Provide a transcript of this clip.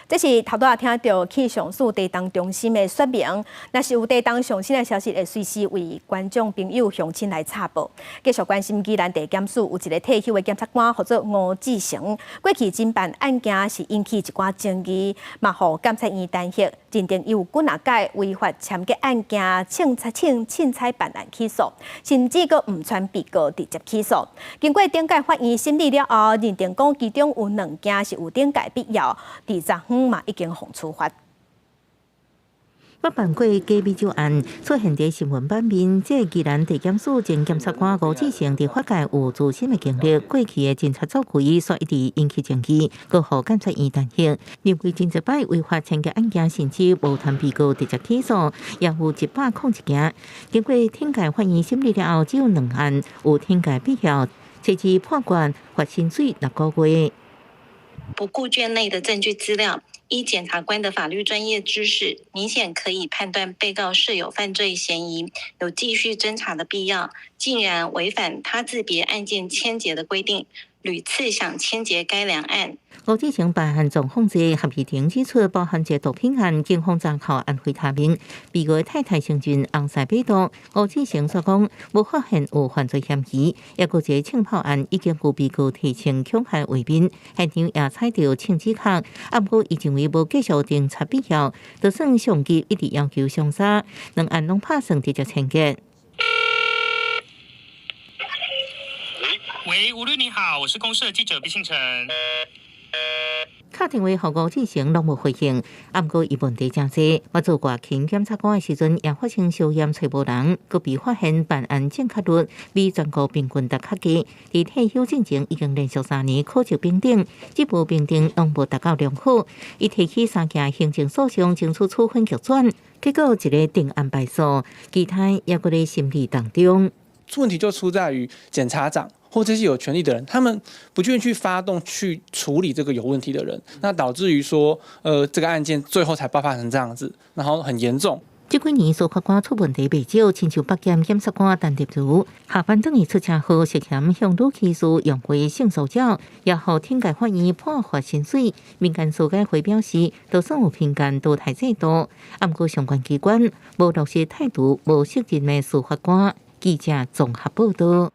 這是頭拄仔聽著去上訴地動中心的說明，若是有地動上新的消息，會隨時為觀眾朋友鄉親來插報。繼續關心宜蘭地檢署有一个退休的檢察官，號做吳志成，過去偵辦案件是引起一寡爭議，嘛予監察院彈劾，認定伊有幾若擺違法簽結案件，凊彩凊彩辦案起訴，甚至閣誤傳被告直接起訴。經過頂界法院審理了後，認定講其中有兩件是有懲戒必要，佇昨昏嘛已經予處罰。捌辦過假米酒案，出現佇新聞版面。這個宜蘭地檢署前檢察官吳志成佇法界有資深的經歷，過去的偵查作為，煞一直引起爭議，閣予監察院彈劾，認為真濟擺違法簽結案件，甚至無傳被告直接起訴，也有101件。經過頂界法院審理了後，只有兩案有懲戒必要，初二判決罰薪水6個月。不顧卷內的證據資料，依檢察官的法律專業知識，明顯可以判斷被告設有犯罪嫌疑，有繼續偵查的必要，竟然違反他自別案件簽結的規定，屢次想簽結該兩案。吳志成辦案總控制合議庭指出，包含這毒品案，警方查扣安非他命，被告太太承認尪婿買毒。吳志成煞講，無發現有犯罪嫌疑，抑閣這槍炮案已經有被告提呈恐嚇畫面，現場也採著槍指殼，啊，毋過伊認為無繼續偵查必要，就算上級一直要求相殺，兩案攏拍算直接簽結。喂，吳律你好，我是公視記者畢信成。敲電話予吳志成攏無回應，啊，毋過伊問題誠濟。我做外勤檢察官的時陣，也發生相驗揣無人，閣被發現辦案正確率比全國平均值較低。佇退休進前已經連續3年考級評等，這部評定攏無達到良好。伊提起三件行政訴訟，爭取處分逆轉，結果一个定案敗訴，其他猶閣咧審理當中。問題就出在於檢察長或這些有權力的人，他們不願意去發動去處理這個有問題的人，那導致於說，這個案件最後才爆發成這樣子，然後很嚴重。這幾年司法官出問題袂少，親像北檢檢察官陳德如下班轉去出車禍，涉嫌向女騎士用過性騷擾，也予頂界法院判罰薪水。民間司改會表示，就算有評鑑淘汰制度，啊，毋過相關機關無落實態度，無適任的司法官。記者綜合報道。